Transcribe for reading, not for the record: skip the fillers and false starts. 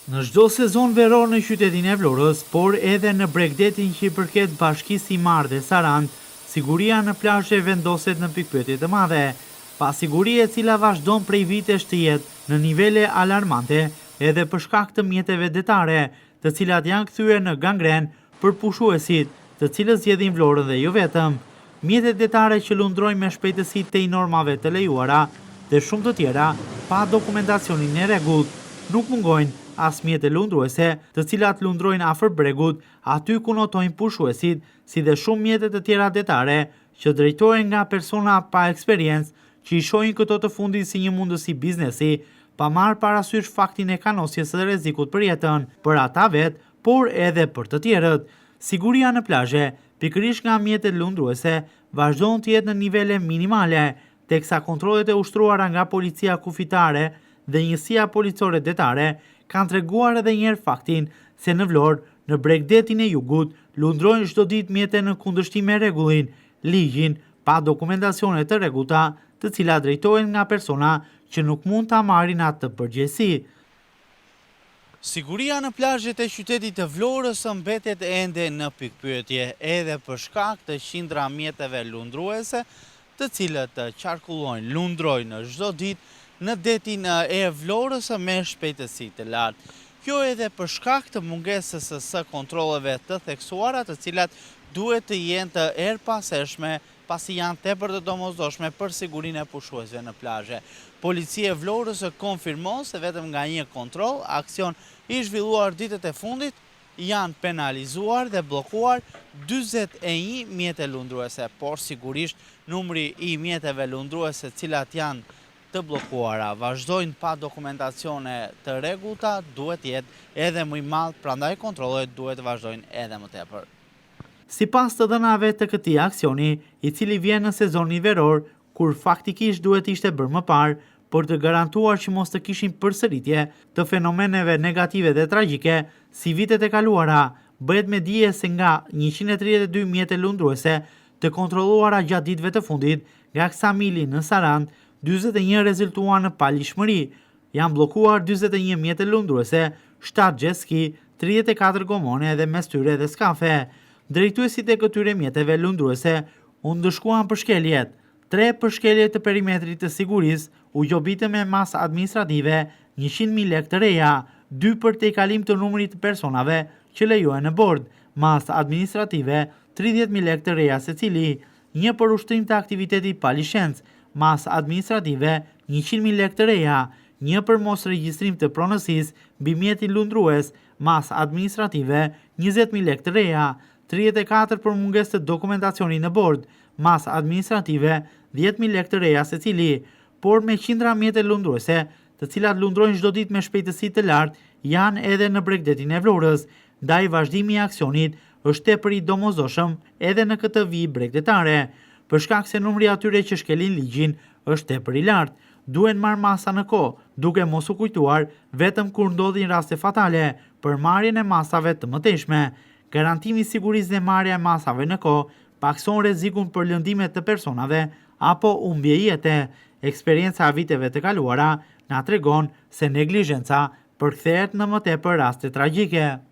Në çdo sezon veror në qytetin e Vlorës, por edhe në bregdetin që i përket bashkisë Himarë dhe Sarandë, siguria në plazhe vendoset në pikëpyetje të madhe. Pasiguri e cila vazhdon prej vitesh të jetë në nivele alarmante edhe për shkak të mjeteve detare, të cilat janë kthyer në gangrenë për pushuesit, të cilët zgjedhin Vlorën dhe jo vetëm. Mjetet detare që lundrojnë me shpejtësi tej normave të lejuara dhe shumë të tjera pa dokumentacionin e rregullt. Nuk mungojnë as mjete lundruese, të cilat lundrojnë afër bregut, aty ku notojnë pushuesit, si dhe shumë mjete të tjera detare që drejtohen nga persona pa eksperiencë që i shohin këto të fundit si një mundësi biznesi, pa marrë parasysh faktin e kanosjes së rrezikut për jetën, për ata vetë, por edhe për të tjerët. Siguria në plazhe, pikërisht nga mjetet lundruese, vazhdon të jetë në nivele minimale, teksa kontrollet e ushtruara nga Policia Kufitare dhe Njësia Policore Detare kanë treguar edhe një herë faktin se në Vlorë, në bregdetin e jugut, lundrojnë çdo ditë mjete në kundërshtim me rregullin, ligjin, pa dokumentacione të rregullta, të cilat drejtohen nga persona që nuk mund ta marrin atë përgjegjësi. Siguria në plazhet e qytetit të Vlorës mbetet ende në pikëpyetje, edhe për shkak të qindra mjeteve lundruese, të cilët qarkullojnë, lundrojnë çdo ditë në detin e Vlorës me shpejtësi të lartë. Kjo edhe për shkak të mungesës së kontrolleve të theksuara, të cilat duhet të jenë të herëpashershme pasi janë tepër të domosdoshme për sigurinë e pushuesve në plazhe. Policia e Vlorës konfirmon se vetëm nga një kontroll, aksion i zhvilluar ditët e fundit, janë penalizuar dhe bllokuar 41 mjete lundruese, por sigurisht numri i mjeteve lundruese të cilat janë të bllokuara, vazhdojnë pa dokumentacione të rregullta, duhet të jetë edhe më i madh, prandaj kontrollet duhet të vazhdojnë edhe më tepër. Sipas të dhënave të këtij aksioni, i cili vjen në sezonin veror, kur faktikisht duhet të ishte bërë më parë, për të garantuar që mos të kishim përsëritje të fenomeneve negative dhe tragjike si vitet e kaluara, bëhet me dije se nga 132 mjete lundruese të kontrolluara gjatë ditëve të fundit nga Ksamili në Sarandë, 41 rezultuan në paligjshmëri, Janë bllokuar 41 mjete lundruese, 7 jet ski, 34 gomone dhe mes tyre edhe skafe. Drejtuesit e këtyre mjeteve lundruese u ndëshkuan për shkeljet. 3 për shkelje të perimetrit të sigurisë u gjobitën me masë administrative 100.000 lekë të reja, 2 për tejkalim të numrit të personave që lejohen në bord, masë administrative 30.000 lekë të reja secili, një për ushtrim të aktivitetit pa licencë, masë administrative 100.000 lekë të reja, një për mosregjistrim të pronësisë mbi mjetin lundrues, masë administrative 20.000 lekë të reja, 34 për mungesë të dokumentacionit në bord, masë administrative 10.000 lekë të reja secili, por me qindra mjete lundruese, të cilat lundrojnë çdo ditë me shpejtësi të lartë, janë edhe në bregdetin e Vlorës, ndaj vazhdimi i aksionit është tepër i domosdoshëm edhe në këtë vijë bregdetare, për shkak se numri i atyre që shkelin ligjin është tepër i lartë. Duhen marrë masa në kohë, duke mos u kujtuar vetëm kur ndodhin raste fatale për marrjen e masave të mëtejshme. Garantimi i sigurisë dhe marrja e masave në kohë pakëson rrezikun për lëndime të personave apo humbje jete. Eksperienca e viteve të kaluara na tregon se neglizhenca përkthehet në më tepër raste tragjike.